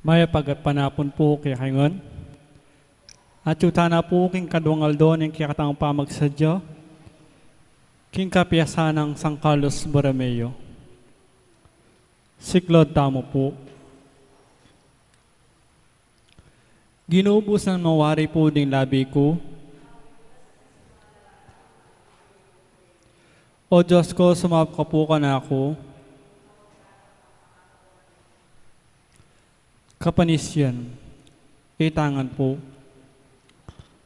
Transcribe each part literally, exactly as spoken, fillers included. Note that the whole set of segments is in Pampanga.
Mayap a gatpanapun pu kekayu ngan. Atyu tana pu king kaduang aldo ning kekatang pamagsadya king kapiyasan nang San Carlos Borromeo. Siklaud tamu pu. Ginu, busan mu wari pu ding labi ku. O Dios ku, sumaup ka pu kanaku. Kapanisian. Ita ngan pu.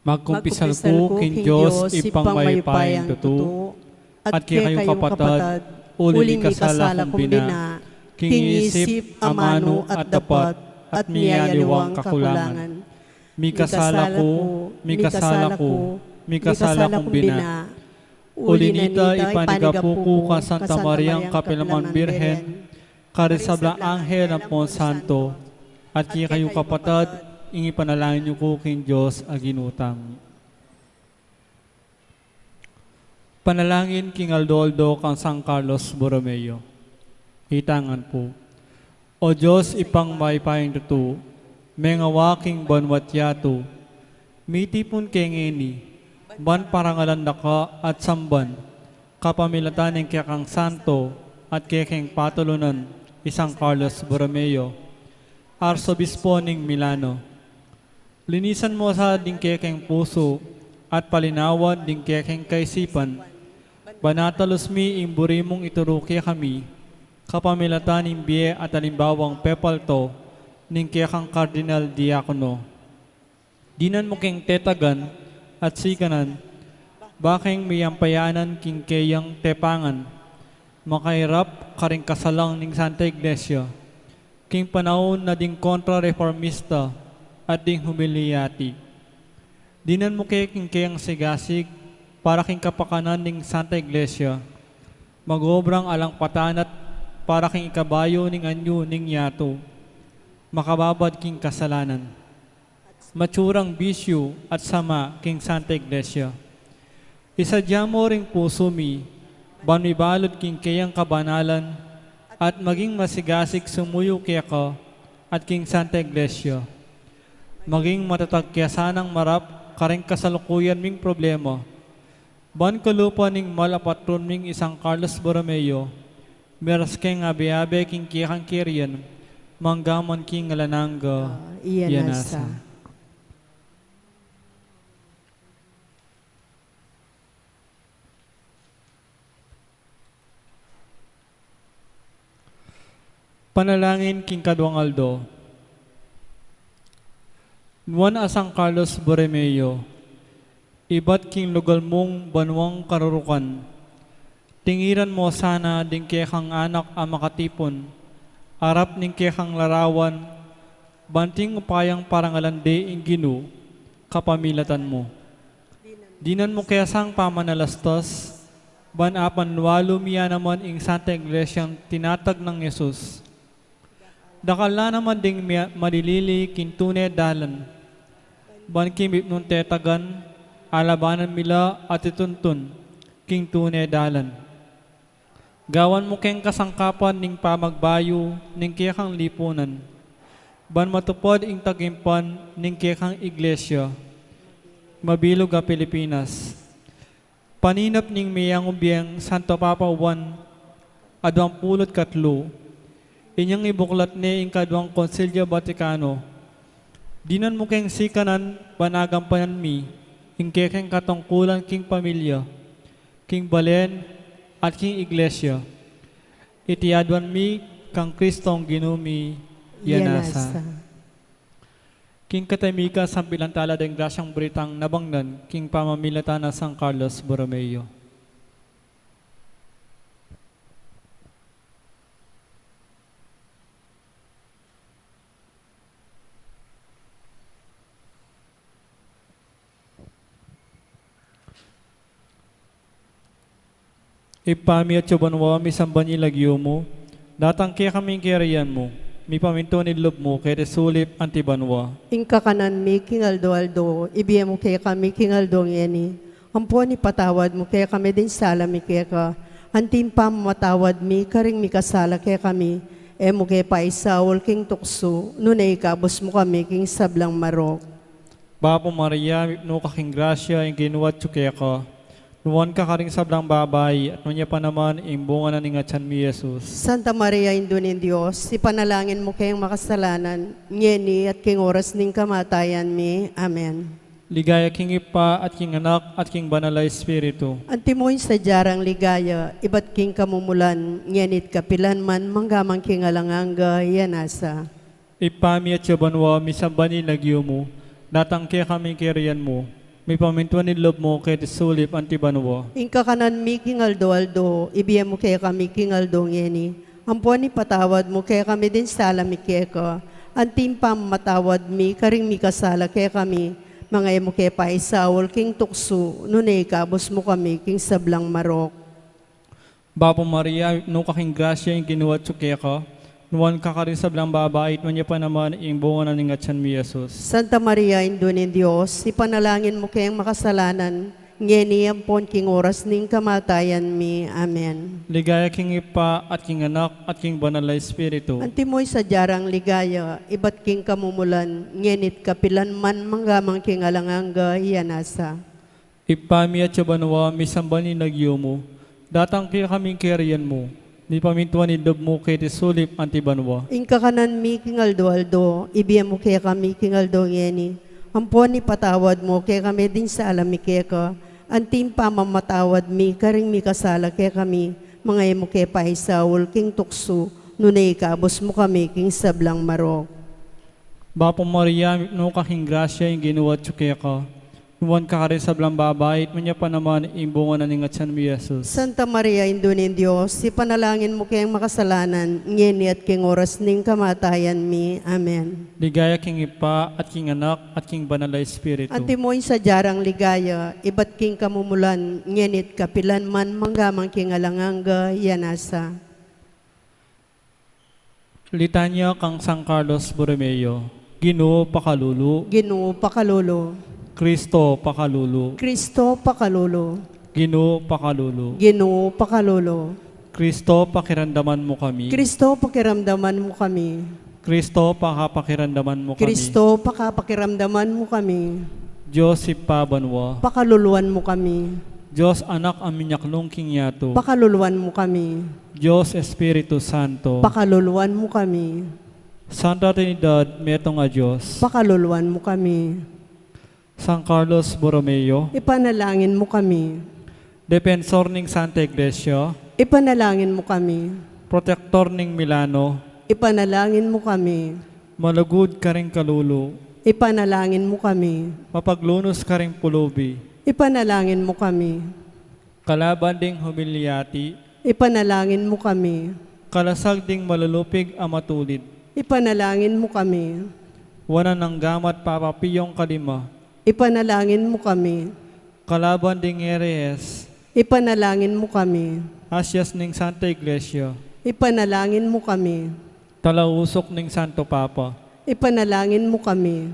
Magkumpisal ku king Dios, Ibpang mayupayang tutu, at kekayu kapatad, uling mikasala kung bina king isip, amanu, at dapat, at miyaliwang kakulangan. Mikasala ku, mikasala ku, mikasala kung bina. Uli na nita, ipanigapu ku kang Santa Mariang kapilanman Birhen, karing sablang anghel ampong santo, at kekayu kapatad, ing ipanalangin yu ku king Dios a Ginu tamu. Panalangin king aldo-aldo kang San Carlos Borromeo. Ita ngan pu. O Dios, Ibpang mayupayang tutu, mengawa king banwa't yatu, mitipun ke ngeni, ban parangalan da ka at samban, kapamilatan ning kekang santo at kekeng patulunan, i San Carlos Borromeo, Arsobispo ning Milano. Linisan mu sa ding kekeng pusu at palinawan ding kekeng kaisipan. Ban atalus mi ing buri mung ituru kekami, kapamilatan ning bie at alimbawang pepalto ning kekang Kardinal Diakono. Dinan mu keng tetagan at sikanan, bakeng miyampayanan king keyang tepangan, makairap karing kasalang ning Santa Iglesia, king panaun na ding kontra-reformista at ding humiliati. Dinan mu ke king keyang sigasig para king kapakanan ning Santa Iglesia, magobrang alang patanat para king ikabayu ning anyu ning yatu, makababad king kasalanan, matsurang bisyu at sama king Santa Iglesia. Isadya mu ring pusu mi, ban mibalud king keyang kabanalan, at maging masigasig sumuyu keka at king Santa Iglesia. Maging matatag ke sanang marap karing kasalukuyan ming problema. Ban kalupa ning mal a patron ming i San Carlos Borromeo, meras keng abe-abe king kekang kerian, mangga man king alang angga. Ah, iya nasa. Panalangin king kaduang aldo. Nuan a San Carlos Borromeo, ibat king lugal mung banuang karurukan, tingiran mu sana ding kekang anak a makatipun, arap ning kekang larawan, ban atin upayang parangalan de ing Ginu, kapamilatan mu. Dinan mu ke sang pamanalastas, ban apanlualu mi ya naman ing Santa Iglesiang tinatag nang Jesus. Dakal na naman ding mi-, malilili king tune dalan. Ban king mipnung tetagan, alabanan mi la at ituntun king tune dalan. Gawan mu keng kasangkapan ning pamagbayu ning kekang lipunan. Ban matupad ing tagumpay ning kekang Iglesia. Mabilug a Pilipinas. Paninap ning meyang ubieng Santo Papa Juan a duang pulu't katlu, inyang ibuklat ne ing kaduang Konsilyo Vatikano. Dinan mu keng sikanan ban agampanan mi ing kekeng katungkulan king pamilya, king balen, at king Iglesia. Iti aduan mi kang Kristong Ginu mi. Iya nasa. King katamikan, sambilan tala deng grasyang baritang nabangnan king pamamilatan nang San Carlos Borromeo. Ibpa mi atsu banua, misamban ya ing lagyu mu, datang kekami ing kayarian mu, mipamintuan ing lub mu keti sulip anti banua. Ing kakanan mi king aldo-aldo, ibie mu kekami king aldo ngeni. Ampon ipatawad mu kekami ding sala mi keka, anti ing pamamatawad mi karing mikasala kekami. E mu ke paisaul king tuksu, nune ikabus mu kami king sablang marok. Bapu Maria, mipnu ka king grasya, ing Ginu atyu keka. Nuan ka karing sablang babai, at nuan ya pa naman ing bunga na ning atyan mi, Jesus. Santa Maria, Indu ning Dios, ipanalangin mu keng makasalanan, ngeni at king oras ning kamatayan mi. Amen. Ligaya king Ibpa, at king Anak, at king Banal a Espiritu. Antimo ing sadya rang ligaya, ibat king kamumulan, ngeni't kapilan man, manggaman king alang angga, ya nasa. Ibpa mi atyu banua, misamban ya ing lagyu mu, datang kekami ing kayarian mu, mipamintuan ing lub mu keti sulip anti banua. Ing kakanan mi king aldo-aldo, ibie mu kekami king aldo ngeni, ampon ipatawad mu kekami ding sala mi keka, anti ing pamamatawad mi karing mikasala kekami, manga e mu ke paisaul king tuksu, nune ikabus mu kami king sablang marok. Bapu Maria, mipnu ka king grasya, ing Ginu atyu keka, nuan ka karing sablang babai, at nuan ya pa naman ing bunga na ning atyan mi, Jesus. Santa Maria, Indu ning Dios, ipanalangin mu keng makasalanan, ngeni ampon king oras ning kamatayan mi. Amen. Ligaya king Ibpa, at king Anak, at king Banal a Espiritu. Antimo ing sadya rang ligaya, ibat king kamumulan, ngeni't kapilan man, manggaman king alang angga, ya nasa. Ibpa mi atyu banua, misamban ya ing lagyu mu, datang kekami ing kayarian mu, mipamintuan ing lub mu keti sulip anti banua. Ing kakanan mi king aldo-aldo, ibie mu kekami king aldo ngeni, ampon ipatawad mu kekami ding sala mi keka, anti ing pamamatawad mi karing mikasala kekami, manga e mu ke paisaul king tuksu, nune ikabus mu kami king sablang marok. Bapu Maria, mipnu ka king grasya, ing Ginu atyu keka, nuan ka karing sablang babai, at nuan ya pa naman ing bunga na ning atyan mi, Jesus. Santa Maria, Indu ning Dios, ipanalangin mu keng makasalanan, ngeni at king oras ning kamatayan mi. Amen. Ligaya king Ibpa, at king Anak, at king Banal a Espiritu. Antimo ing sadya rang ligaya, ibat king kamumulan, ngeni't kapilan man, manggaman king alang angga, ya nasa. Litanya kang San Carlos Borromeo. Ginu, pakalulu. Ginu, pakalulu. Kristo, pakalulu. Kristo, pakalulu. Ginu, pakalulu. Ginu, pakalulu. Kristo, pakiramdaman mu kami. Kristo, pakiramdaman mu kami. Kristo, pakapakiramdaman mu kami. Kristo, pakapakiramdaman mu kami. Dios Ibpa banua. Pakaluluan mu kami. Dios Anak a minyaklung king yatu. Pakaluluan mu kami. Dios Espiritu Santo. Pakaluluan mu kami. Santa Trinidad, metung a Dios. Pakaluluan mu kami. San Carlos Borromeo. Ipanalangin mu kami. Depensor ning Santa Iglesia. Ipanalangin mu kami. Protektor ning Milano. Ipanalangin mu kami. Malugud karing kalulu. Ipanalangin mu kami. Mapaglunus karing pulubi. Ipanalangin mu kami. Kalaban ding humiliati. Ipanalangin mu kami. Kalasag ding malulupig a matulid. Ipanalangin mu kami. Wanan nang gamat Papa Piong kalima. Ipanalangin mu kami. Kalaban ding herehes. Ipanalangin mu kami. Asyas ning Santa Iglesia. Ipanalangin mu kami. Talausuk ning Santo Papa. Ipanalangin mu kami.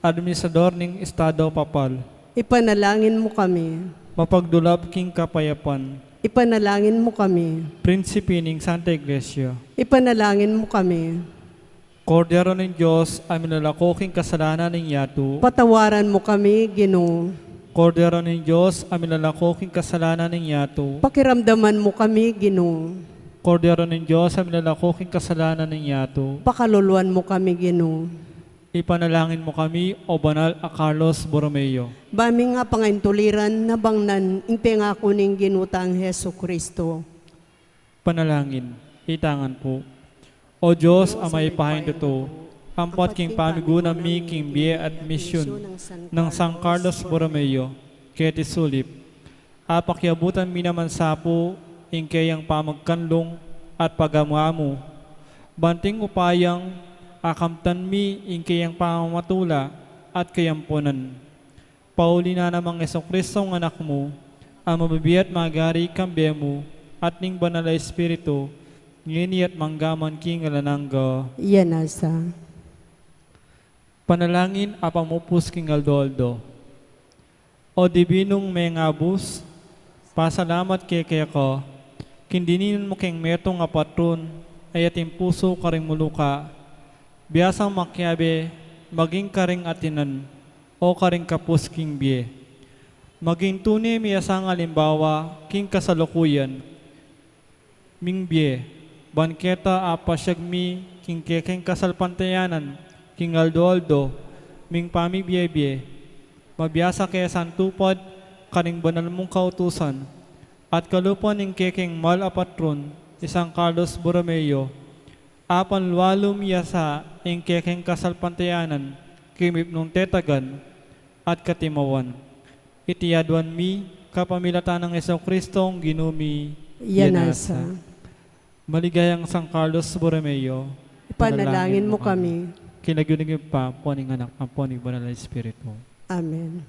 Administrador ning Estado Papal. Ipanalangin mu kami. Mapagdulap king kapayapan. Ipanalangin mu kami. Prinsipe ning Santa Iglesia. Ipanalangin mu kami. Kordero ning Dios a milalako king kasalanan ning yatu. Patawaran mu kami, Ginu. Kordero ning Dios a milalako king kasalanan ning yatu. Pakiramdaman mu kami, Ginu. Kordero ning Dios a milalako king kasalanan ning yatu. Pakaluluan mu kami, Ginu. Ipanalangin mu kami, O banal a Carlos Borromeo. Ba mi ngan pangaintuliran na bangnan ing pengaku ning Ginu tang Jesucristo. Panalangin. Itangan pu. O Dios, Ama a mapayapang tutu, ampat king pamigunam mi king bie at misyun nang San Carlos Borromeo, keti sulip. Apakiabutan mi naman sa pu ing keyang pamagkanlung at pagamu-amu. Banting upayang akamtan mi ing keyang pamamatula at kayampunan. Pauli na namang Jesucristong Anak mu, a mabibie at magari kambe mu, at ning Banal a Espiritu, ngeni at manggaman king alang angga. Iya nasa. Panalangin a pamupus king aldo-aldo. O Dibinung Mengabus, pasalamat keke ka, king dininan mu keng metung a patrun, Ayating pusu karing muluka, biasang makiabe maging karing atinan o karing kapus king bie. Maging tune mi asang alimbawa king kasalukuyan ming bie, ban keta apasyag mi king kekeng kasalpantayanan king aldo-aldo ming pamibie-bie. Mabiasa ke santupad karing banal mung kautusan, at kalupa ning kekeng mal a patrun, i San Carlos Borromeo, apanlualu mi ya sa ing kekeng kasalpantayanan king mipnung tetagan at katimawan. Iti aduan mi kapamilatan nang Jesucristong Ginu mi. Yan asa. Maligayang San Carlos Borromeo, ipanalangin mu kami. King lagyu ning Ibpa, ampo ning Anak, ampo ning Banal a Espiritu. Amen.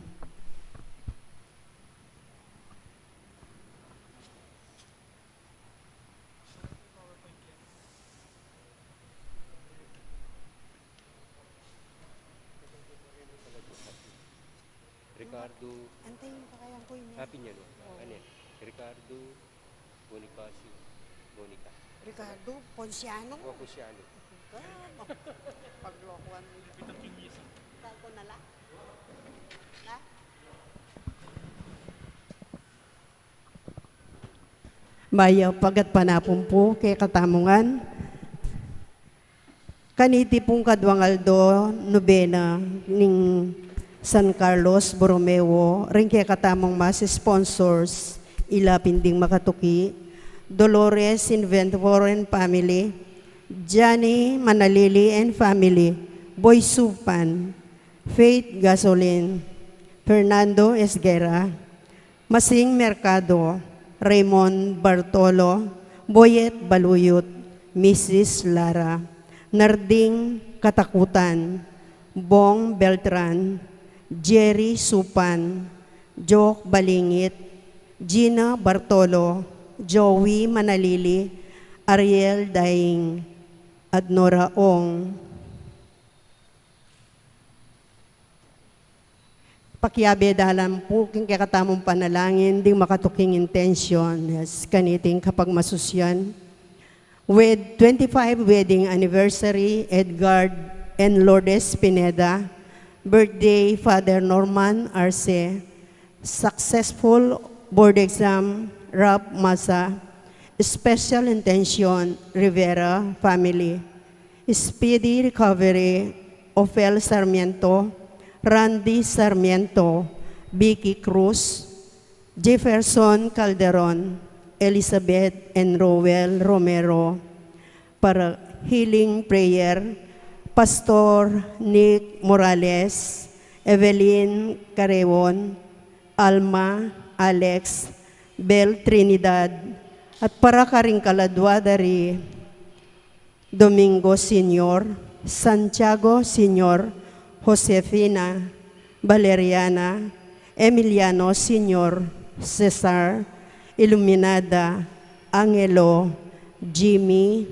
Ricardo. Antayin, kakayan ko ini. Happy niya, no? Oo. Ano yan? Ricardo Bonifacio Monica. Ricardo Ponciano. O, Ponciano. Paglokohan mo. Kako na la. La? Mayap a gatpanapun pu kekatamu ngan. Kaniti pung kaduang aldo, nobena ning San Carlos Borromeo, ring kekatamung Mass sponsors, ila pin ding makatuki: Dolores Inventor and family, Johnny Manalili and family, Boy Supan, Faith Gasolin, Fernando Esguerra, Masing Mercado, Raymond Bartolo, Boyet Baluyut, Missus Lara, Narding Katakutan, Bong Beltran, Jerry Supan, Joke Balingit, Gina Bartolo, Joey Manalili, Ariel Daing, at Nora Ong. Pakiabe da la pu king kekatamung panalangin ding makatuking intensyon, yes, kaniting kapagmasusyan. With twenty-five wedding anniversary, Edgard and Lourdes Pineda, birthday, Father Norman Arce, successful board exam, Ralph Masa, special intention, Rivera family, speedy recovery, Ofel Sarmiento, Randy Sarmiento, Vicky Cruz, Jefferson Calderon, Elizabeth and Roel Romero, para healing prayer, Pastor Nick Morales, Evelyn Carreon, Alma, Alex, Bel Trinidad, at para karing kaladua da ri Domingo Senior, Santiago Senior, Josefina, Valeriana, Emiliano Senior, Cesar, Iluminada, Angelo, Jimmy,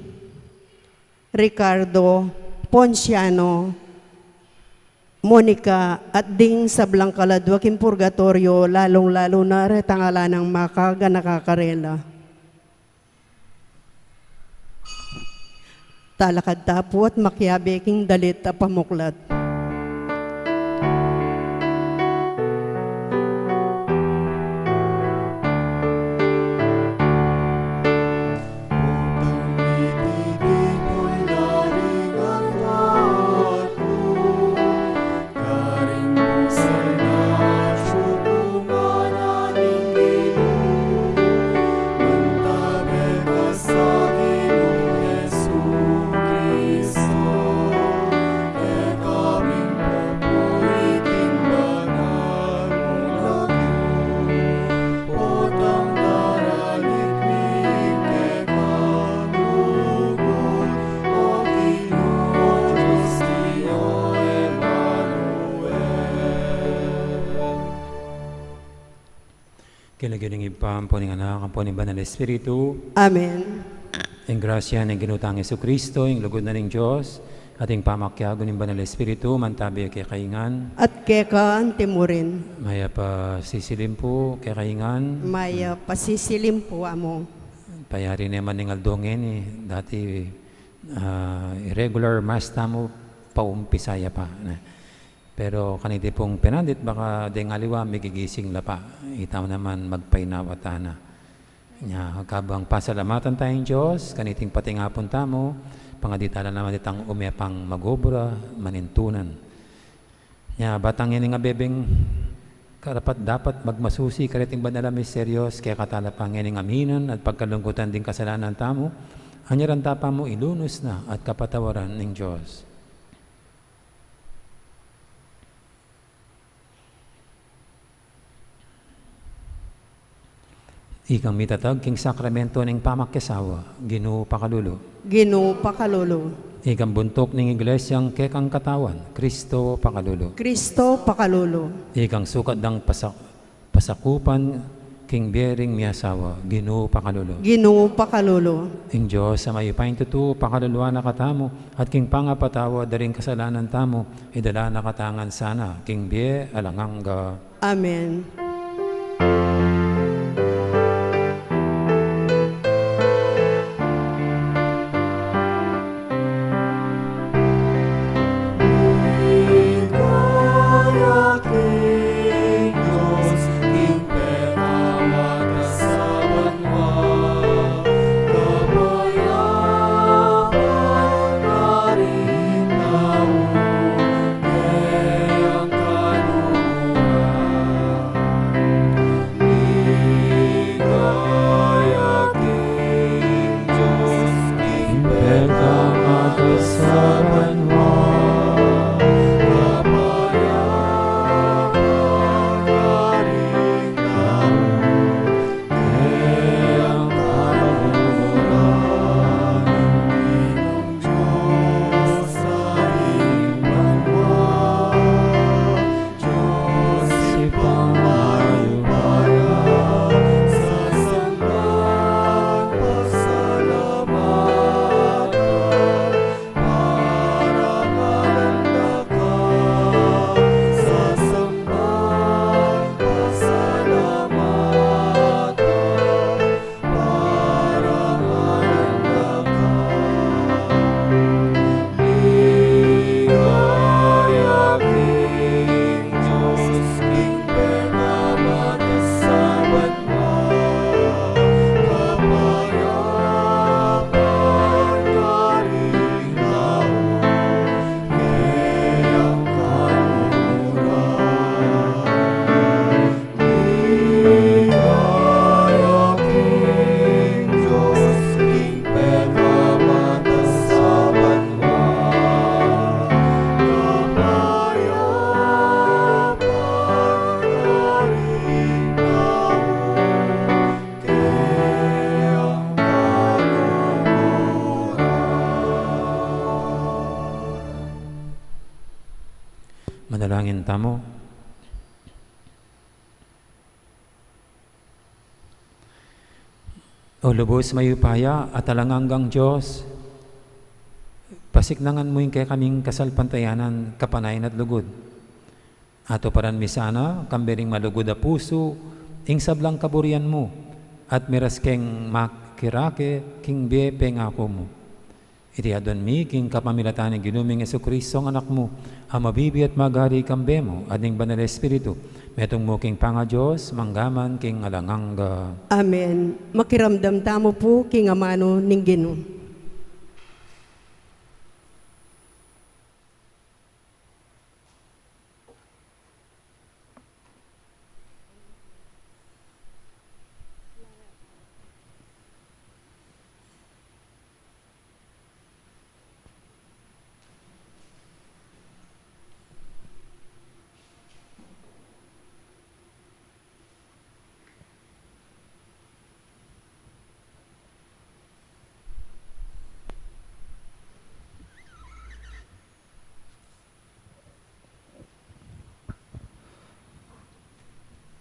Ricardo, Ponciano, Monica, at ding sablang kaladua king purgatoryo, lalung-lalu na retang ala nang makaganaka karela. Talakad ta pu at makiabe king dalit a pamuklat. King lagyu ning Ibpa, ampo ning Anak, ampo ning Banal Espiritu. Amen. Ing grasya ning Ginu tang Jesucristo, ing lugud na ning Dios, at ing pamakiabe ning Banal Espiritu, mantabe kekayu ngan. At keka anti mu rin. Mayap a sisilim pu kekayu ngan. Mayap a sisilim pu, Among. Payari ne man ing aldo ngeni, dati ah, regular mass tamu, paumpisaya pa, ne. Pero kaniti pung penandit, baka deng aliwa migigising la pa. Ita mu naman magpainawa tana. Nya, kabang pasalamatan taya ing Dios, kaniting patingapun tamu, pangadi tala naman itang umepang magobra, manintunan. Nya, batang ini nga bebeng karapat-dapat magmasusi kaniting banal a misteryos, kaya katala pa ngeni aminan at pagkalungkutan ding kasalanan tamu, anyaran ta pa mu ilunus na at kapatawaran ning Dios. Ikang mitatag king sakramento ning pamakiasawa, Ginu pakalulu. Ginu pakalulu. Ikang buntuk ning iglesyang kekang katawan, Kristo pakalulu. Kristo pakalulu. Ikang sukat dang pasak-, pasakupan king bie ring miasawa, Ginu pakalulu. Ginu pakalulu. Ing Dios a mayupayang tutu, pakaluluan na katamu, at king pangapatawad da ring kasalanan tamu, idala na katamu ngan sana king bie alang angga. Amen. Manalangin tamu. O lubos mayupaya at alang anggang Dios, pasiknangan mu ing kekaming kasalpantayanan, kapanayan at lugud. Atuparan mi sana, kambe ring malugud a pusu, ing sablang kaburian mu, at miras keng makirake king bie pengaku mu. Iti adwan mi king kapamilatan ning Ginu ming Jesucristo, Anak mu, a mabibie at magari kambe mu at ning Banal a Espiritu, metung mu king pangaDios, mangga man king alang angga. Amen. Makiramdam tamu pu king amanu ning Ginu.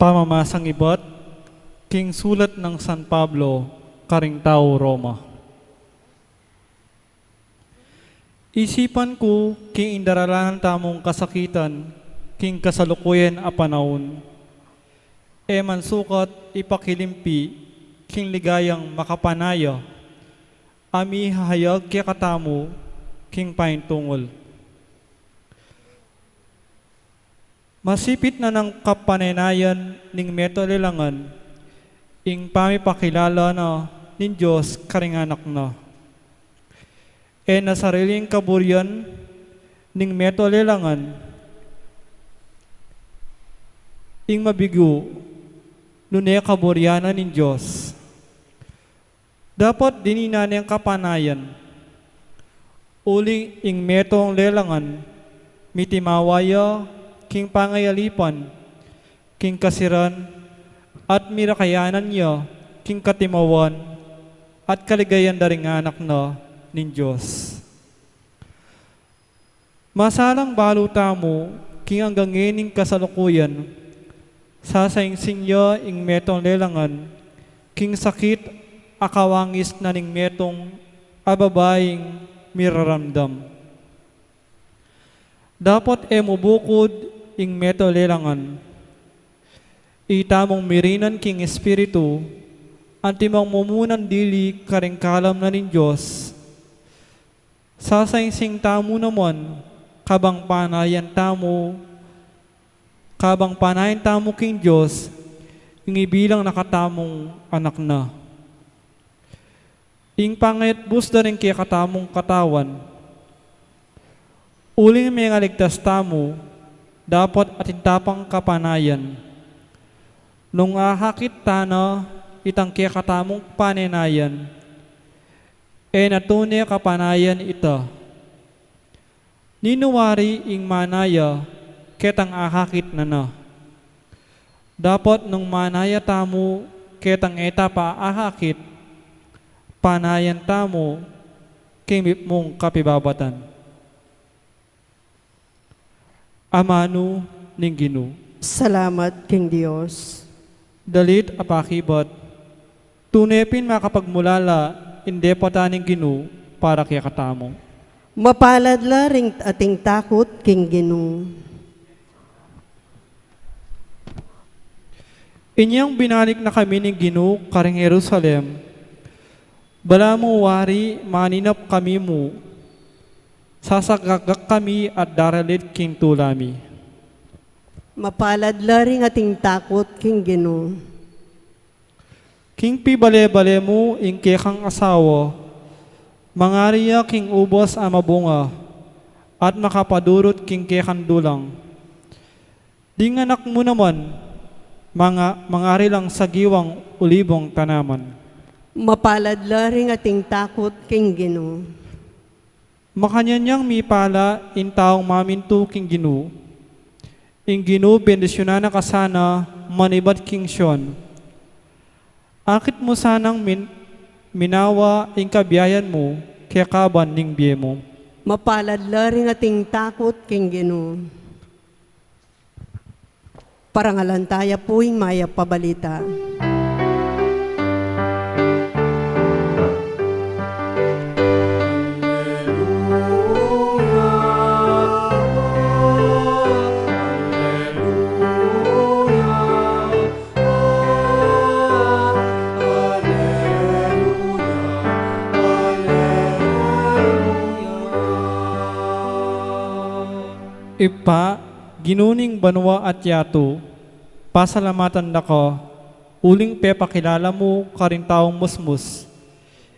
Pamamasang ibat king sulat nang San Pablo karing tau Roma. Isipan ku king indaralanan tamung kasakitan king kasalukuyan a panaun, e man sukat ipakilimpi king ligayang makapanaya, A mihayag kekatamu king paintungul. Masipit na nang kapanenayan ning metung lelangan ing pamipakilala na ning Dios karing anak na. E na sariling kaburian ning metung lelangan ing mabigu, nune kaburian na ning Dios. Dapat dininan ne ing kapanayan. Uling ing metung lelangan, mitimawa ya king pangayalipan, king kasiran, at mirakayanan ya king katimawan at kaligayan da ring anak na ning Dios. Masalang balu tamu king anggang ngening kasalukuyan, sasaingsing ya ing metung lelangan king sakit a kawangis na ning metung a babaing miraramdam. Dapot e mu bukud ing metung lelangan. Itamung mirinan king Espiritu, antimong mumunan dili karing kalam na ning Dios. Sasaingsing tamu naman, kabang panayan tamu, kabang panayan tamu king Dios, ing ibilang na katamung anak na. Ing pangayatbus da ring kekatamung katawan. Uling mengaligtas tamu, dapot atin ta pang kapanayan. Nung ahakit ta na itang kekatamung panenayan, e na tune kapanayan ita. Ninu wari ing manaya ketang ahakit na na? Dapot nung manaya tamu ketang e ta pa ahakit, panayan tamu king mipmung kapibabatan. Amanu ning Ginu. Salamat king Dios. Dalit a pakibat. Tune pin makapagmulala ing depatan ning Ginu para kekatamu. Mapalad la ring ating takut king Ginu. Inyang binalik na kami ning Ginu karing Jerusalem, balamu wari maninap kami mu, sasagakgak kami at daralit king tula mi. Mapalad la ring ating takut king Ginu. King pibale-bale mu ing kekang asawa, mangari ya king ubas a mabunga, at makapadurut king kekang dulang. Ding anak mu naman, manga-, mangari lang sagiwang ulibong tanaman. Mapalad la ring ating takut king Ginu. Makanyan yang mipala ing taung mamintu king Ginu. Ing Ginu bendisyunan na ka sana manibat king Sion. Akit mu sanang min-, minawa ing kabiayan mu kekaban ning bie mu. Mapalad la ring ating takut king Ginu. Parangalan taya pu ing mayap a balita. Ibpa, Ginu ning banua at yatu, pasalamatan da ka, uling pepakilala mu karing taung musmus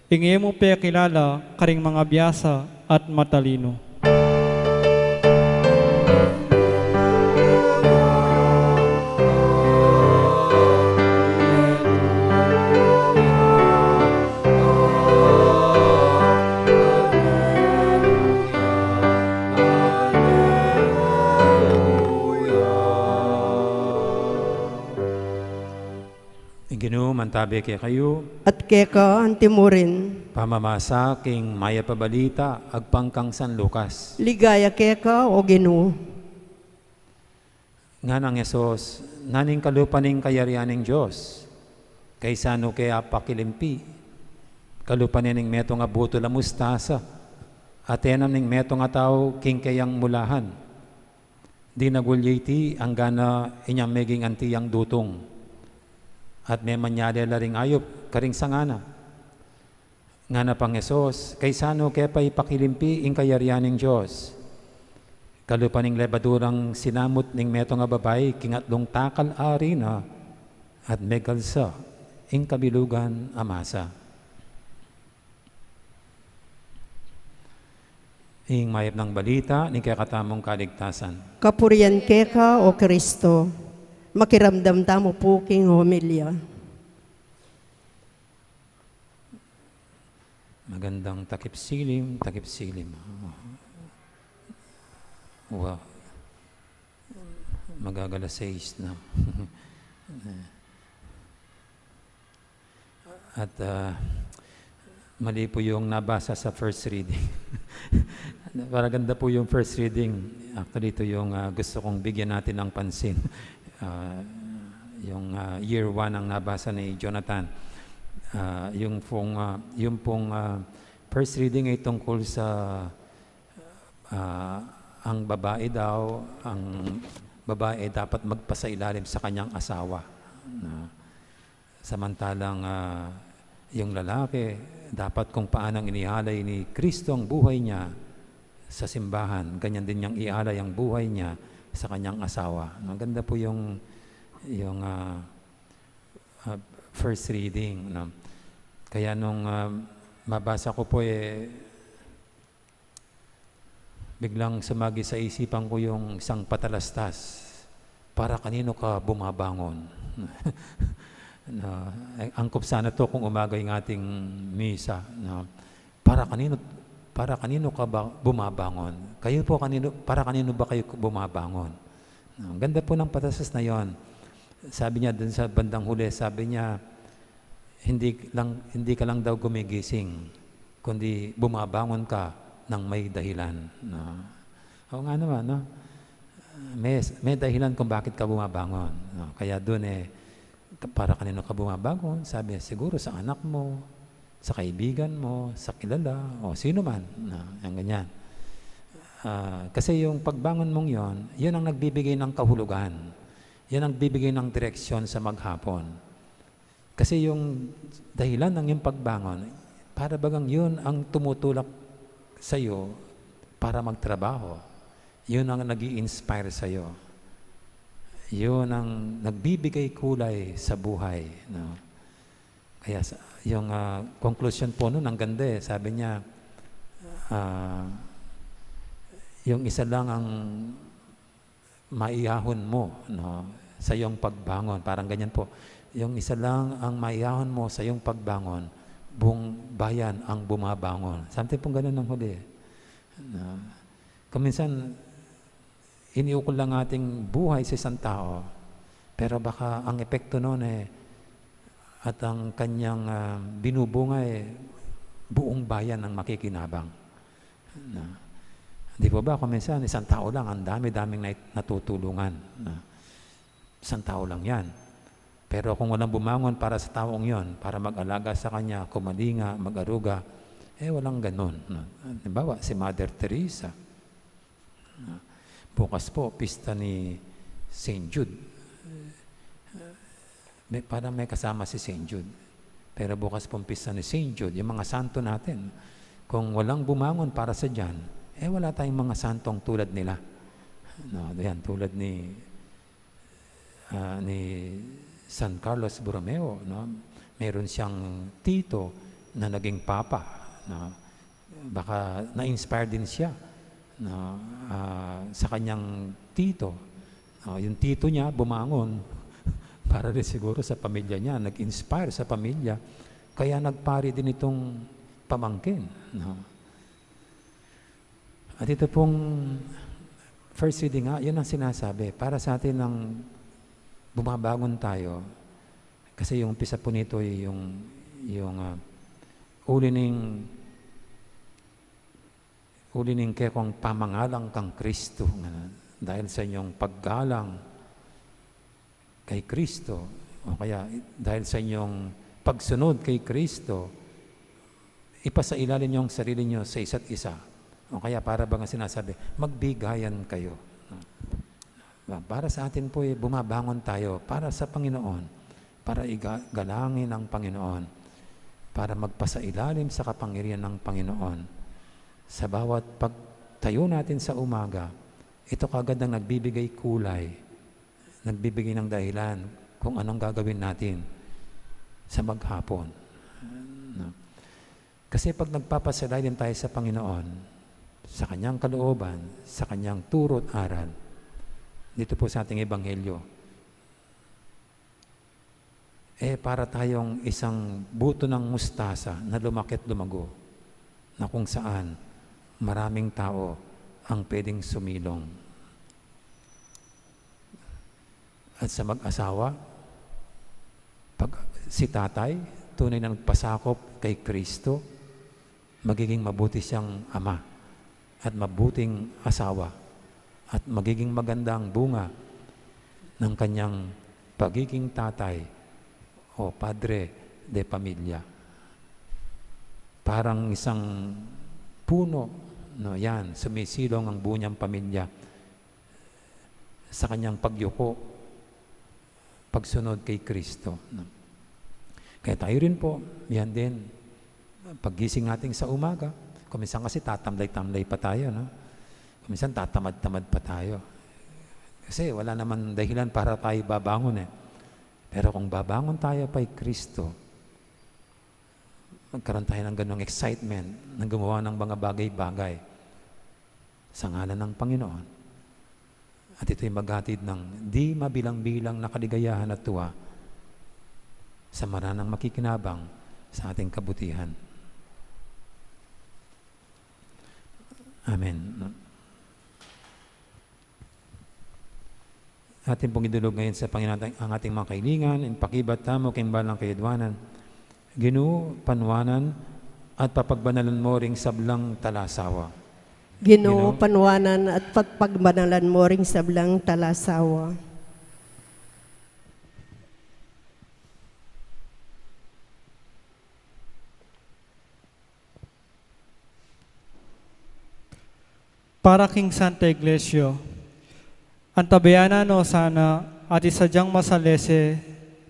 ing e mu pekilala karing mangabiasa at matalinu. Ing Ginu mantabe kekayu. At keka antimurin. Pamamasa king mayap a balita agpang kang San Lucas. Ligaya keka, o Ginu. Nganang Jesus, naning kalupa ning kayarian ning Dios, kaysa nu ke apakilimpi kalupa ne ning metung a butul a mustasa, a tenam ning metung a tau king keyang mulahan. Dinagul ya iti anggana inyang meging anti yang dutung, at memanyale la ring ayup karing sanga na. Ngana pang Jesus, kaisanu ke pa ipakilimpi ing kayarian ning Dios? Kalupa ning lebadurang sinamut ning metung a babai, king atlung takal a arina, at megalsa ing kabilugan a masa. Ing mayap nang balita ning kekatamung kaligtasan. Kapurian keka, O Kristo. Makiramdam tamu pu king homilya. Magandang takip silim, takip silim. Wa, magagalas sais na. At, ah, mali po yung nabasa sa first reading. Para ganda po yung first reading. Actually, ito yung, ah, gusto kong bigyan natin ng pansin. Ah, yung, ah, year one ang nabasa ni Jonathan. Ah, yung pong, ah, yung pong, ah, first reading ay tungkol sa, ah, ang babae daw, ang babae dapat magpasailalim sa kanyang asawa. Na, samantalang, ah, yung lalaki, dapat kung paanong inialay ni Kristo ang buhay niya sa simbahan, ganyan din niyang ialay ang buhay niya sa kanyang asawa. Maganda po yung, yung, ah, ah, first reading, no? Kaya nung, ah, mabasa ko po, eh, biglang sumagi sa isipan ko yung isang patalastas, "Para kanino ka bumabangon?" Na, eh, angkop sana to kung umaga yung ating misa, no? "Para kanino, para kanino ka ba bumabangon? Kayo po kanino, para kanino ba kayo bumabangon?" No, ang ganda po ng patalastas na yon. Sabi niya dun sa bandang huli, sabi niya, "Hindi lang, hindi ka lang daw gumigising, kundi bumabangon ka ng may dahilan." No? Oo nga naman, no? May, may dahilan kung bakit ka bumabangon. No? Kaya dun eh, "Para kanino ka bumabangon?" Sabi niya, "Siguro sa anak mo, sa kaibigan mo, sa kilala, o sino man." No? Yung ganyan. Ah, kasi yung pagbangon mong yon, yun ang nagbibigay ng kahulugan. Yan ang bibigay ng direksyon sa maghapon. Kasi yung dahilan ng iyong pagbangon, para bagang yun ang tumutulak sa'yo para magtrabaho. Yun ang nag-i-inspire sa'yo. Yun ang nagbibigay kulay sa buhay, no? Kaya sa, yung, ah, conclusion po nun, ang ganda eh. Sabi niya, ah, yung isa lang ang maihahon mo, no, sa iyong pagbangon. Parang ganyan po. Yung isa lang ang maihahon mo sa iyong pagbangon, buong bayan ang bumabangon. Something pong ganun ang huli. No? Kung minsan, iniukol lang ating buhay sa isang tao, pero baka ang epekto noon eh, at ang kanyang, ah, binubunga eh, buong bayan ang makikinabang. Na, di po ba, kung minsan, isang tao lang, ang dami-daming nai-, natutulungan. Na, isang tao lang yan. Pero kung walang bumangon para sa taong yon, para mag-alaga sa kanya, kumalinga, mag-aruga, eh, walang ganun. Na, halimbawa, si Mother Teresa. Na, bukas po, pista ni Saint Jude. May, parang may kasama si Saint Jude. Pero bukas pong pista ni Saint Jude, yung mga santo natin, kung walang bumangon para sa diyan, eh, wala tayong mga santong tulad nila. No, yan, tulad ni, ah, ni San Carlos Borromeo, no? Meron siyang tito na naging papa, no? Baka na-inspire din siya, no, ah, sa kanyang tito. Ah, yung tito niya bumangon para rin siguro sa pamilya niya, nag-inspire sa pamilya. Kaya nagpari din itong pamangkin, no? At ito pong first reading nga, yun ang sinasabi. Para sa atin, nang bumabangon tayo, kasi yung umpisa po nito ay yung, yung, ah, uli ning, uli ning kekong pamangalang kang Kristo, nga dahil sa inyong paggalang kay Kristo, o kaya dahil sa inyong pagsunod kay Kristo, ipasailalim niyo ang sarili niyo sa isa't isa. O kaya para bang sinasabi, magbigayan kayo. Para sa atin po, eh, bumabangon tayo para sa Panginoon, para iga-, galangin ang Panginoon. para magpasailalim sa kapangyarihan ng Panginoon. Sa bawat pagtayo natin sa umaga, ito kagad ang nagbibigay kulay, nagbibigay ng dahilan kung anong gagawin natin sa maghapon. No? Kasi pag nagpapasailalim tayo sa Panginoon, sa kanyang kalooban, sa kanyang turo at aral, dito po sa ating ebanghelyo, eh, para tayong isang buto ng mustasa na lumaki at lumago, na kung saan maraming tao ang pwedeng sumilong. At sa mag-asawa, pag si tatay, tunay na nagpasakop kay Kristo, magiging mabuti siyang ama at mabuting asawa at magiging maganda ang bunga ng kanyang pagiging tatay o padre de pamilya. Parang isang puno, no, yan, sumisilong ang buo niyang pamilya sa kanyang pagyuko, pagsunod kay Kristo, no? Kaya tayo rin po, yan din, paggising natin sa umaga, kung minsan kasi tatamlay-tamlay pa tayo, no? Kung minsan tatamad-tamad pa tayo. Kasi wala naman dahilan para tayo babangon, eh. Pero kung babangon tayo kay Kristo, magkaroon tayo ng ganong excitement na gumawa ng mga bagay-bagay sa ngalan ng Panginoon. At ito'y maghatid ng di mabilang-bilang na kaligayahan at tuwa sa maranang makikinabang sa ating kabutihan. Amen. Atin pong idulog ngayon sa Panginoon ang ating mga kahilingan, ipakibat tamu king balang kayadwanan. Ginu, panuanan at papagbanalan mo ring sablang talasawa. Ginu, Ginu, panuanan at papagbanalan mo ring sablang talasawa. Para king Santa Iglesia, antabayanan no sana at isadyang masalese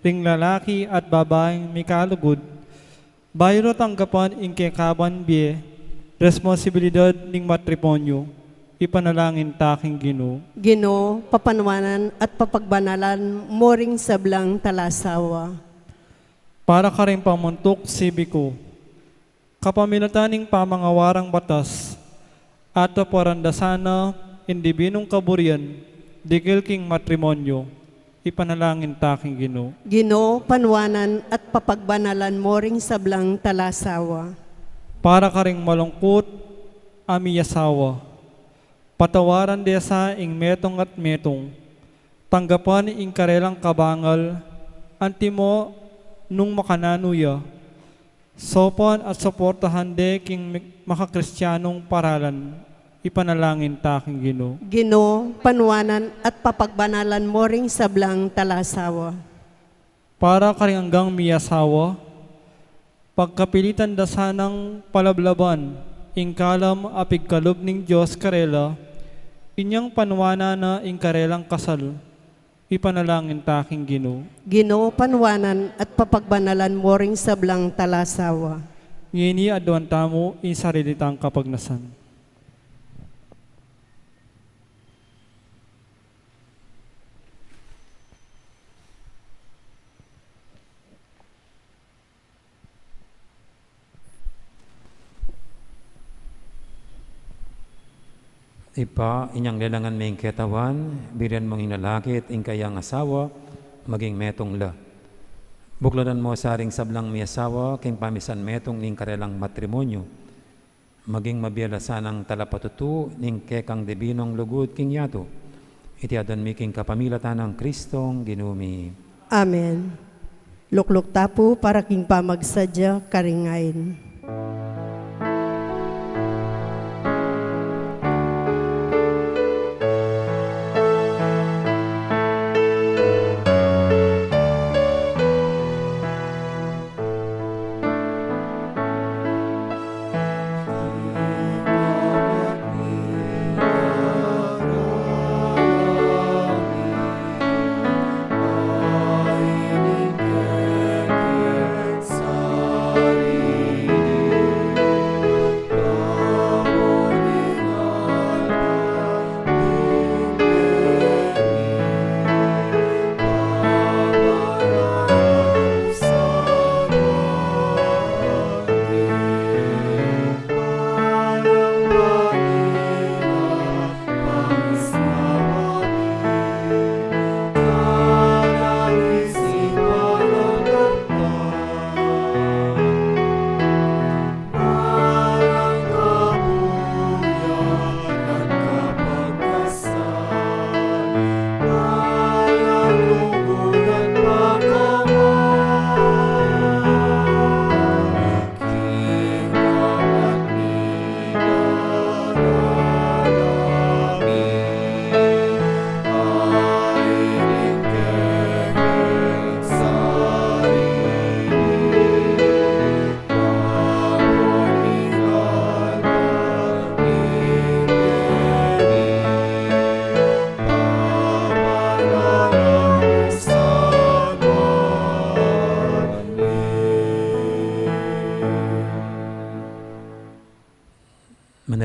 ring lalaki at babaing mikalugud, bayu tanggapan ing kekaban bie, responsibilidad ning matrimonyo, ipanalangin ta king Ginu. Ginu, papanuanan at papagbanalan mo ring sablang talasawa. Para karing pamuntuk sibiku, kapamilatan ning pamangawarang batas, at paparandasan na ing dibinung kaburian, dikil king matrimonyo, ipanalangin ta king Ginu. Ginu, panuanan at papagbanalan mo ring sablang talasawa. Para karing malungkut a miyasawa, patawaran de sa ing metung at metung, tanggapan ing karelang kabangal, antimo nung makananu ya, saupan at suportahan de king makakristianung paralan, ipanalangin ta king Ginu. Ginu, panuanan at papagbanalan mo ring sablang talasawa. Para karing anggang miyasawa, pagkapilitan da sanang palablaban ing kalam a pigkalub ning Dios karela, inyang panuanan na ing karelang kasal, ipanalangin ta king Ginu. Ginu, panuanan at papagbanalan mo ring sablang talasawa. Ngeni aduan tamu ing sarili tang kapagnasan. Ibpa, inyang lelangan me ing ketawan, birian mung inalakit ing kayang asawa, maging metung la. Bukladan mo sa ring sablang miyasawa, king pamisan metung ning karelang matrimonyo. Maging mabie la sanang talapatutu ning kekang dibinung lugud king yatu. Iti aduan mi king kapamilatan nang Kristong Ginu mi. Amen. Lukluk ta pu para king pamagsadya karing ain.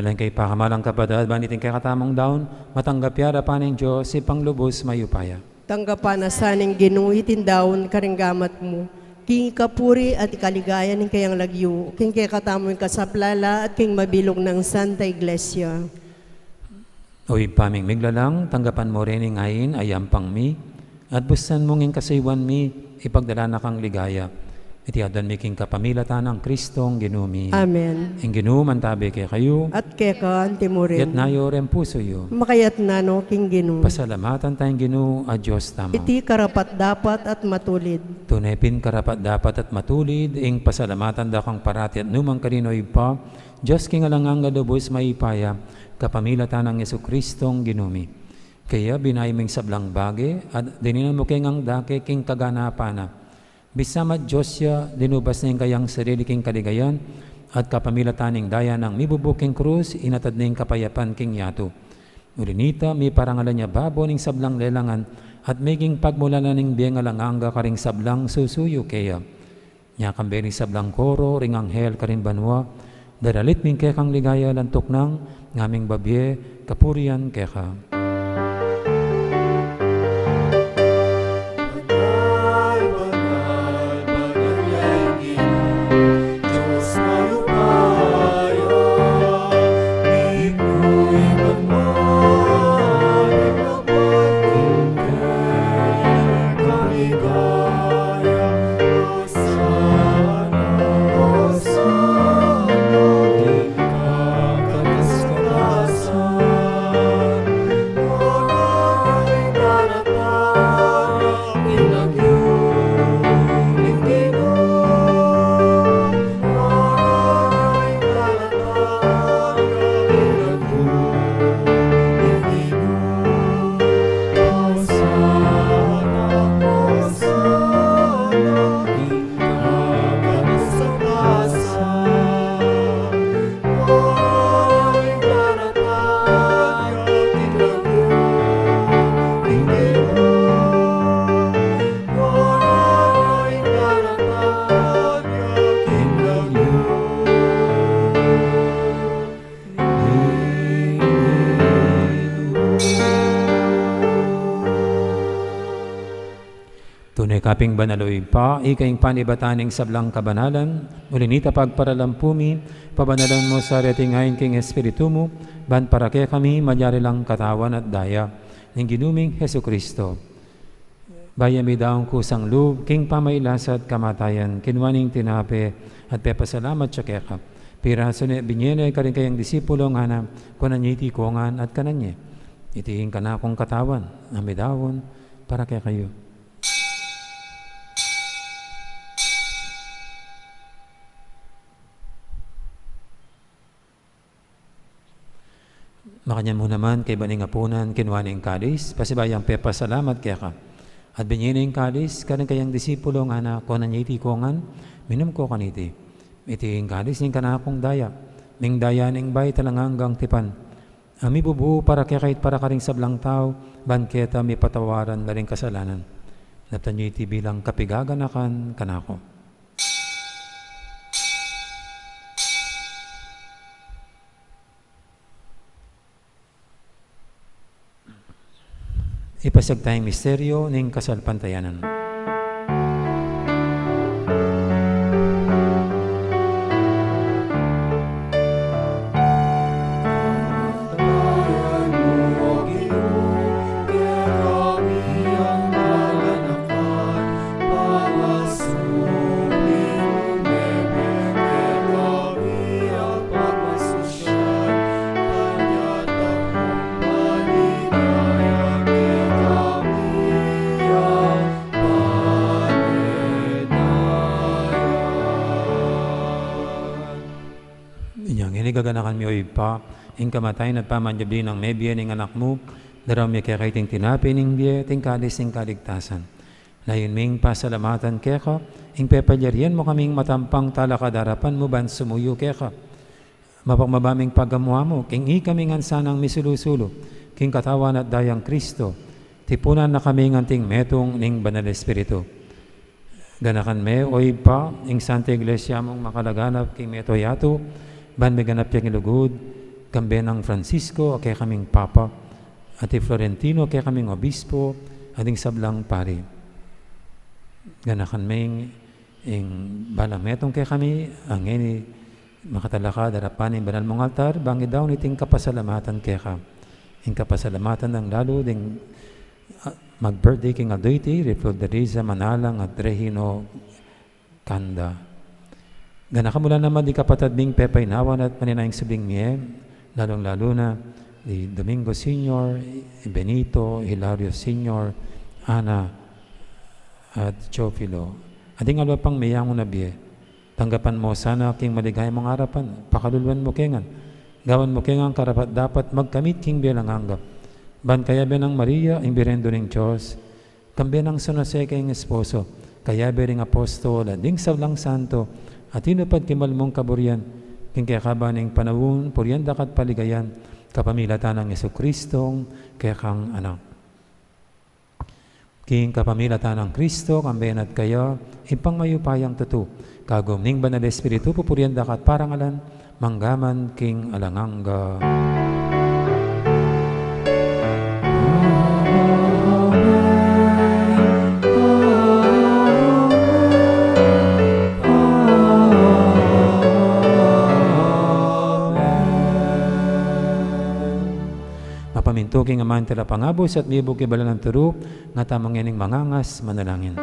Ing kekang pamalan, kapatad, ban iting kekatamung daun, matanggap ya arapan ning Dios, Ibpang lubus mayupaya. Tanggapan na sa ning Ginu iting daun karing gamat mu, king kapurian at kaligayan ning kayang lagyu, king kekatamung kasaplalan at king mabilug nang Santa Iglesia. O Ibpa ming miglalang, tanggapan mu rin ing ain a yampang mi, at busan mung ing kasuyuan mi, ipagdala na kang ligaya. Iti aduan mi king kapamilatan nang Kristong Ginu mi. Amen. Ing Ginu mantabi kekayu. At keka antimurin. Itas yu ring pusu yu. Makaitas na no king Ginu. Pasalamatan taya ing Ginu a Dios tamu. Iti karapat-dapat at matulid. Tune pin karapat-dapat at matulid ing pasalamatan da kang parati at nukarin man, O Ibpa, Dios king alang angga, lubus mayupaya, kapamilatan nang Jesucristong Ginu mi. Kaya binayu ming sablang bage, at dininan mu keng angga king kaganapan na. Bisa man Dios ya, linubas na ing kayang sarili king kaligayan, at kapamilatan ning daya nang mibubu king krus, inatad na ing kapayapan king yatu. Uli nita, miparangalan ya babo ning sablang lelangan, at meging pagmulan na ning bie ning alang angga karing sablang susuyu keya. Nya kambe ring sablang koro ring anghel karin banua, daralit mi ing kekang ligaya, lantuk nang ngaming babie kapurian keka. Tune ka pin banal, o Ibpa, ika ing panibatan ning sablang kabanalan, uli nita pagparalampu mi, pabanalan mu sa reting ain king Espiritu mu, ban para kekami malyari lang katawan at daya ning Ginu ming Jesucristo. Bayu ya midaun kusang lub king pamagkasakit at kamatayan, kinua ne ing tinape at pepasalamat ya keka. Pirasu ne, binie ne karing kayang disipulo, ngana, kunan ye iti kongan at kanan ye. Iti ing kanakung katawan a midaun para kekayu. Makanyan mu naman, kaybat ning apunan, kinua ne ing kalis, pasibayu yang pepasalamat keka. At binie ne ing kalis karing kayang disipulo, ngana, kunan ye iti kongan, minum kayu kaniti. Iti ing kalis ning kanakung daya, ning daya ning bayu at alang anggang tipan, a mibubu para kekayu at para karing sablang tau, ban keta mipatawaran la ring kasalanan. Daptan ye iti bilang kapaganakan kanaku. Ipasiag taya ing misteryu ning kasalpantayanan. Inya ngeni gaganakan mi, o Ibpa, ing kamatayan at pamanyubli nang mebie ning Anak mu, daraun mi keka iting tinape ning bie, iting kalis ning kaligtasan. Layun ming pasalamatan keka ing pepalyarian mu kaming matampang talakad king arapan mu ban sumuyu keka. Mapakmaba ming pagamu-amu king ikami ngan sanang misulu-sulu king katawan at dayang Kristo, tipunan na kami ngan anting metung ning Banal Espiritu. Ganakan me, o Ibpa, ing Santa Iglesia mung makalaganap king mabilug a yatu, ban miganap ya king lugud Kambe nang Francisco, a kekaming Papa, at i Florentino, a kekaming Obispo, at ding sablang pari. Ganakan me ing, ing balang metung kekami, a ngeni makatalakad king arapan ning banal mung altar, bang idaun iting kapasalamatan keka. Ing kapasalamatan nang lalu ding, ah, mag-birthday king aldo iti, Rey Floderisa Manalang at Regino Kanda. Ganakan mu la naman ding kapatad ming pepainawan at maninayang subling mie, lalung-lalu na di Domingo Senior, Benito, Hilario Senior, Ana, at Teofilo. At ding aliwa pang meyangu na bie, tanggapan mu sana king maligaya mung arapan, pakaluluan mu ke ngan, gawan mu ke ngan karapat-dapat magkamit king bie alang angga. Ban kayabe nang Maria, ing Birhen Indu ning Dios, kambe nang San Jose a kayang esposo, kayabe ring apostol, at ding sablang santo, a tinupad king mal mung kaburian, king kekaban ning panaun, purian da ka at paligayan, kapamilatan nang Jesucristo, kekang Anak. King kapamilatan nang Cristo, kambe na at kaya, Ibpang mayupayang tutu, kagum ning Banal Espiritu, pupurian da ka at parangalan, mangga man king alang angga. Mapamintu king Aman Talapangabus at mibug king banal nang turu, nga tamu ngening mangangas manalangin.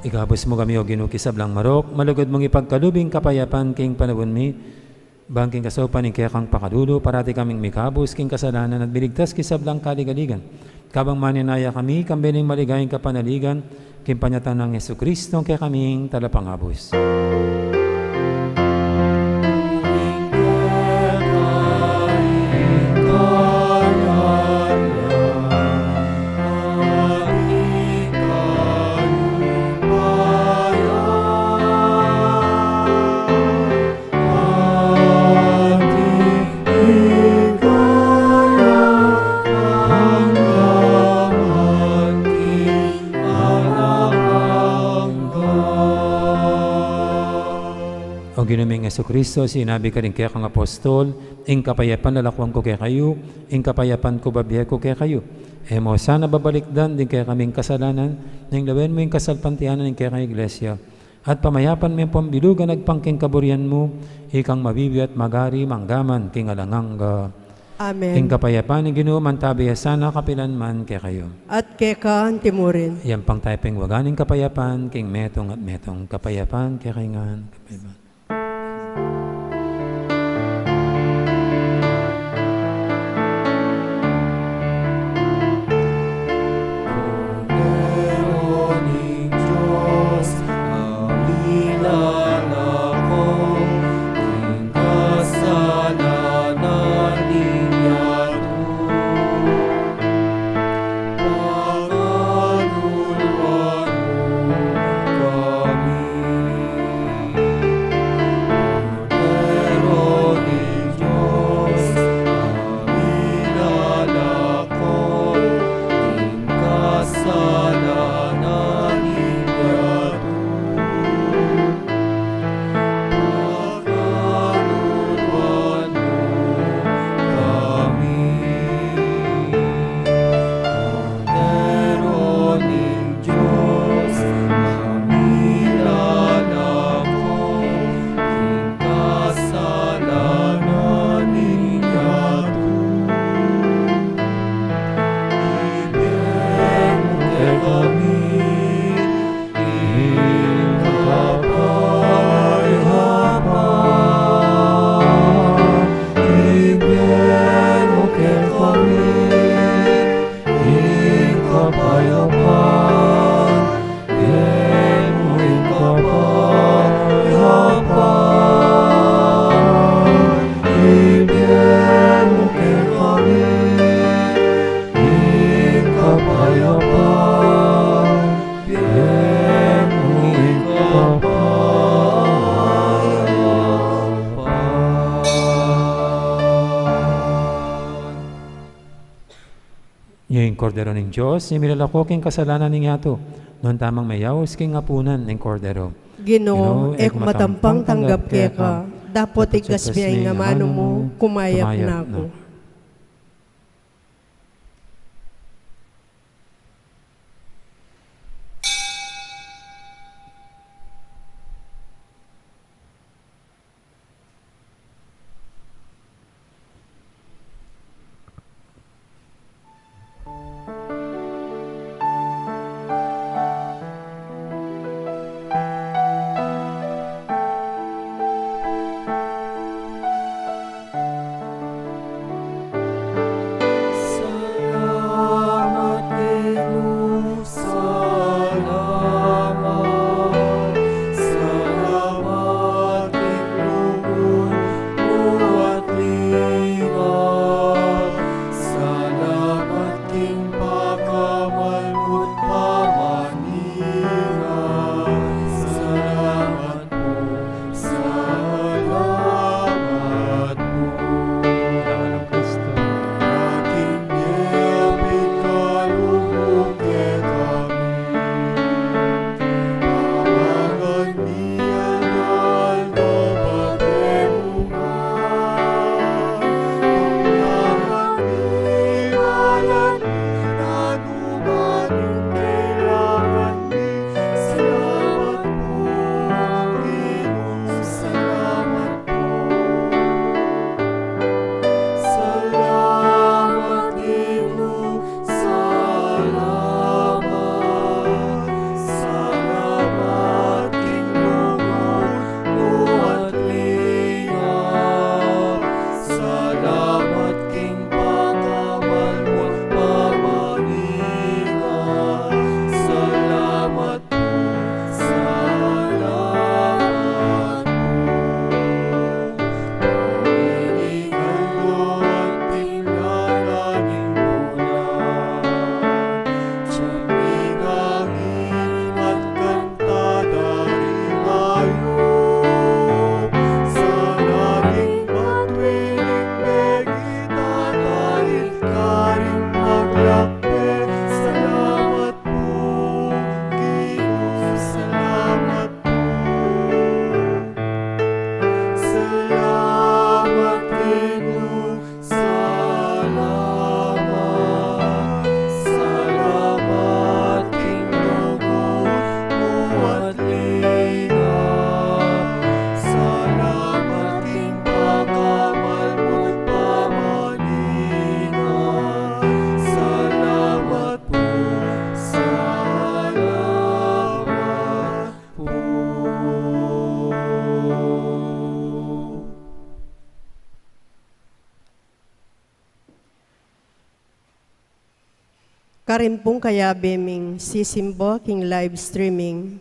Ikabus mu kami, O Ginu, king sablang marok, malugud mung ipagkalub ing kapayapan king panaun mi, bang king kasaupan ning kekang pakalulu, parati kaming mikabus king kasalanan at miligtas king sablang kaligaligan. Kabang maninaya kami, kambe ning maligayang kapanaligan, king panyatang nang Jesucristo, a kekaming Talapangabus. O Ginu ming Jesucristo, sinabi mu karing kekang apostol, ing kapayapan lalakwan ku kekayu, ing kapayapan ku bibie ku kekayu. E mu sana babalikdan ding kekaming kasalanan, nune lawen mu ing kasalpantayanan ning kekang Iglesia. At pamayapan me ampong bilugan agpang king kaburian mu, ikang mabibie at magari mangga man king alang angga. Amen. Ing kapayapan ning Ginu mantabi ya sana kapilan man kekayu. At keka anti mu rin. Iyampang tamu pin ing waga ning kapayapan king metung at metung. Kapayapan kekayu ngan. Kapayapan. Kordero ning Dios, a milalako king kasalanan ning yatu, nuan tamang mayaus king apunan ning Kordero. Ginu, e ku matampang tanggap keka, dapot igkas mu ing amanu mu, kumayap na ku. Salamat, Ginu, salamat. Salamat king lugud mu at linga. Salamat king pakamal mu't pamaninga. Salamat pu, salamat pu. Salamat, Kristo. Aking mie pikalub mu kekami. Pamangan mi aldo-aldo pake mu nga. Pamangan mi balat mi, nanu man ing kailangan mi. Salamat pu, Ginu, salamat pu. Salamat, Ginu, salamat. Salamat king lugud mu at linga. Salamat king pakamal mu't pamaninga. Salamat pu, salamat pu. Paminingan ku at tingala ning bulan, sumingagi at kanta da ring ayup. Sana ing batuan ning mie mi, tatahil karing maglakbe. Salamat pu, Ginu, salamat pu. Salamat, Ginu, salamat. Salamat king lugud mu at linga. Salamat king pakamal mu't pamaninga. Salamat pu, salamat pu. Karin pung kayabe ming sisimba king live streaming,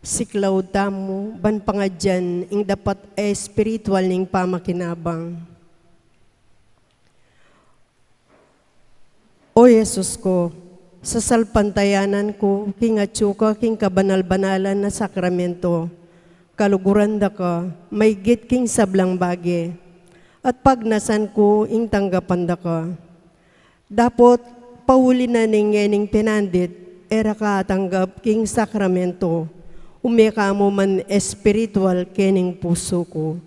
siklaud tamu ban pangadyan ing dapat a espiritual ning pamakinabang. O Jesus ku, sasalpantayanan ku king atyu ka king kabanal-banalan a sakramento, kaluguran da ka maigit king sablang bage, at pagnasan ku ing tanggapan da ka. Dapot pauli na ning ngening penandit, e ra ka atanggap king sakramento, ume ka mu man espiritual kening pusu ku.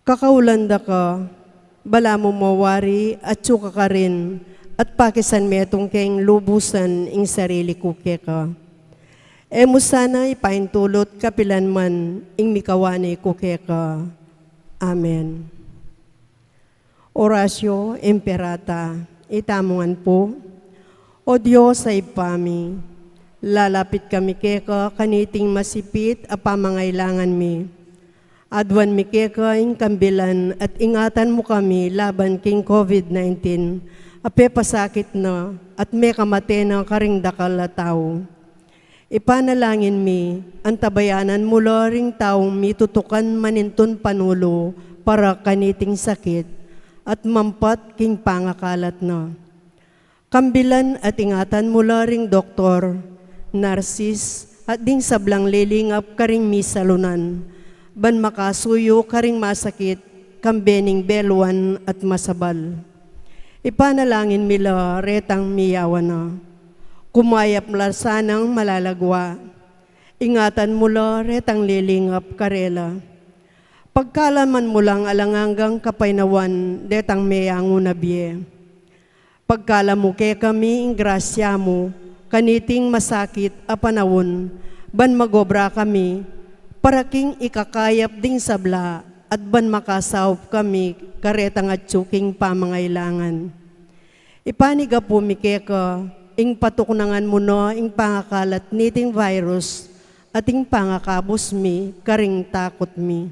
Kakaulan da ka, balamu mawari atyu ka karin, at pakisan metung keng lubusan ing sarili ku keka. E mu sana ipaintulut kapilan man ing mikawani ku keka. Amen. Oratio Imperata. Itamu ngan pu. O Dios a Ibpa mi, lalapit kami keka kaniting masipit a pamangailangan mi. Aduan mi keka ing kambilan at ingatan mu kami laban king COVID nineteen a pepasakit na at mekamate na karing dakal a tau. Ipanalangin mi, antabayanan mu la ring taung mitutukan manintun panulu para kaniting sakit at mampat king pangakalat na. Kambilan at ingatan mu la ring doktor, narsis, at ding sablang lilingap karing misalunan, ban makasuyu karing masakit, kambe ning beluan at masabal. Ipanalangin mi la retang miyawan na. Kumayap la sanang malalagwa. Ingatan mu la retang lilingap karela. Pagkalaman mu lang alang anggang kapaynawan detang meyangu na bie. Pagkalamu kekami ing grasya mu, kaniting masakit a panaun, ban magobra kami, para king ikakayap ding sabla, at ban makasaup kami, karetang atyu king pamangailangan. Ipanigapu mi keka, ing patuknangan mu no, ing pangakalat niting virus, at ing pangakabus mi, karing takut mi.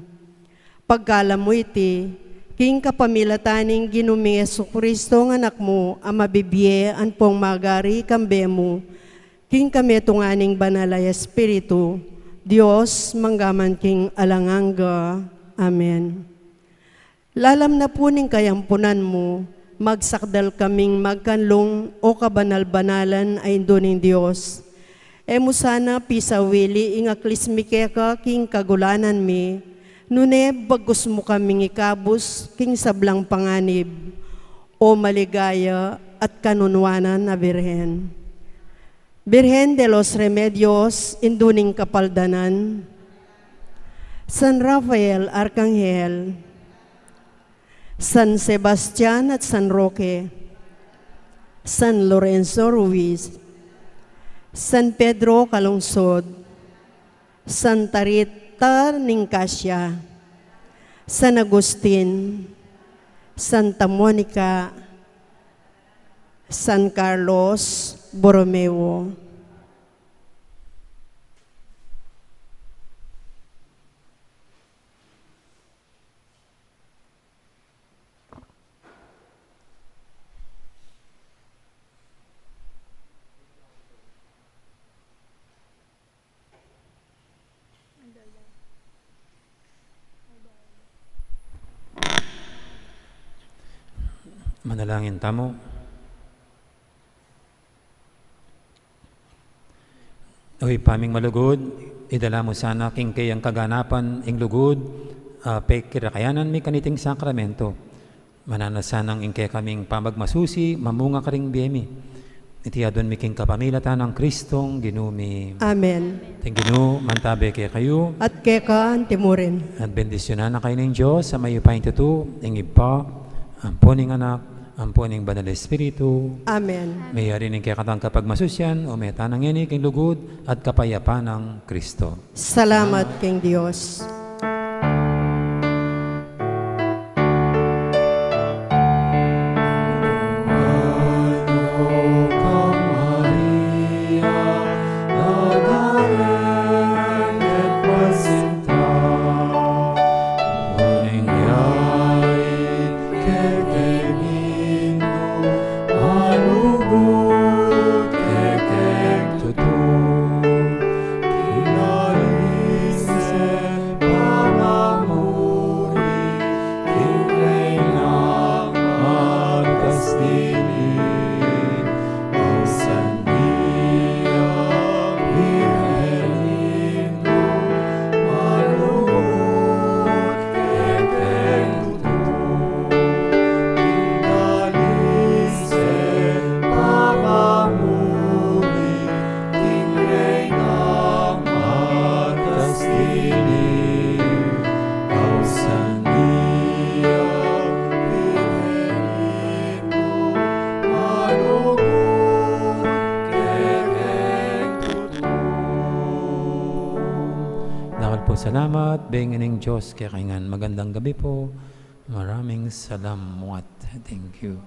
Pagkalamu iti, king kapamilatan ning Ginu ming Jesucristo nga Anak mu, a mabibie ampong magari kambe mu, king kametungan ning Banal a Espiritu, Dios, manggaman king alang angga. Amen. Lalam na pu ning kayampunan mu, magsakdal kaming magkanlung, o kabanal-banalan a Indu ning Dios. E mu sana pisawili ing aklis mi keka king kagulanan mi, nune bagus mu kaming ikabus king sablang panganib, o maligaya at kanunuanan a Birhen. Birhen de los Remedios, Indu ning Kapaldanan, San Rafael Arkanghel, San Sebastian at San Roque, San Lorenzo Ruiz, San Pedro Calungsod, Santa Rita ning Cassia, San Agustin, Santa Monica, San Carlos Borromeo. Manalangin tamu. O Ibpa ming malugud, idala mu sana king keyang kaganapan ing lugud a pekirakayanan mi kaniting sakramento. Mananu sanang ing kekaming pamagmasusi mamunga karing bie mi. Iti adwan mi king kapamilatan nang Kristong Ginu mi. Amen. Ing Ginu mantabe kekayu. At keka antimurin. At bendisyunan na kayu ning Dios a mayupayang tutu, ing Ibpa, ampo ning Anak, ampo ning Banal Espiritu. Amen. Meyari ning kekatang kapagmasusian, o meta na ngeni king lugud at kapayapan nang Kristo. Salamat king Dios. Dakal pung salamat, bengi ning Dios kekayu ngan. Magandang gabi po. Maraming salamat. Thank you.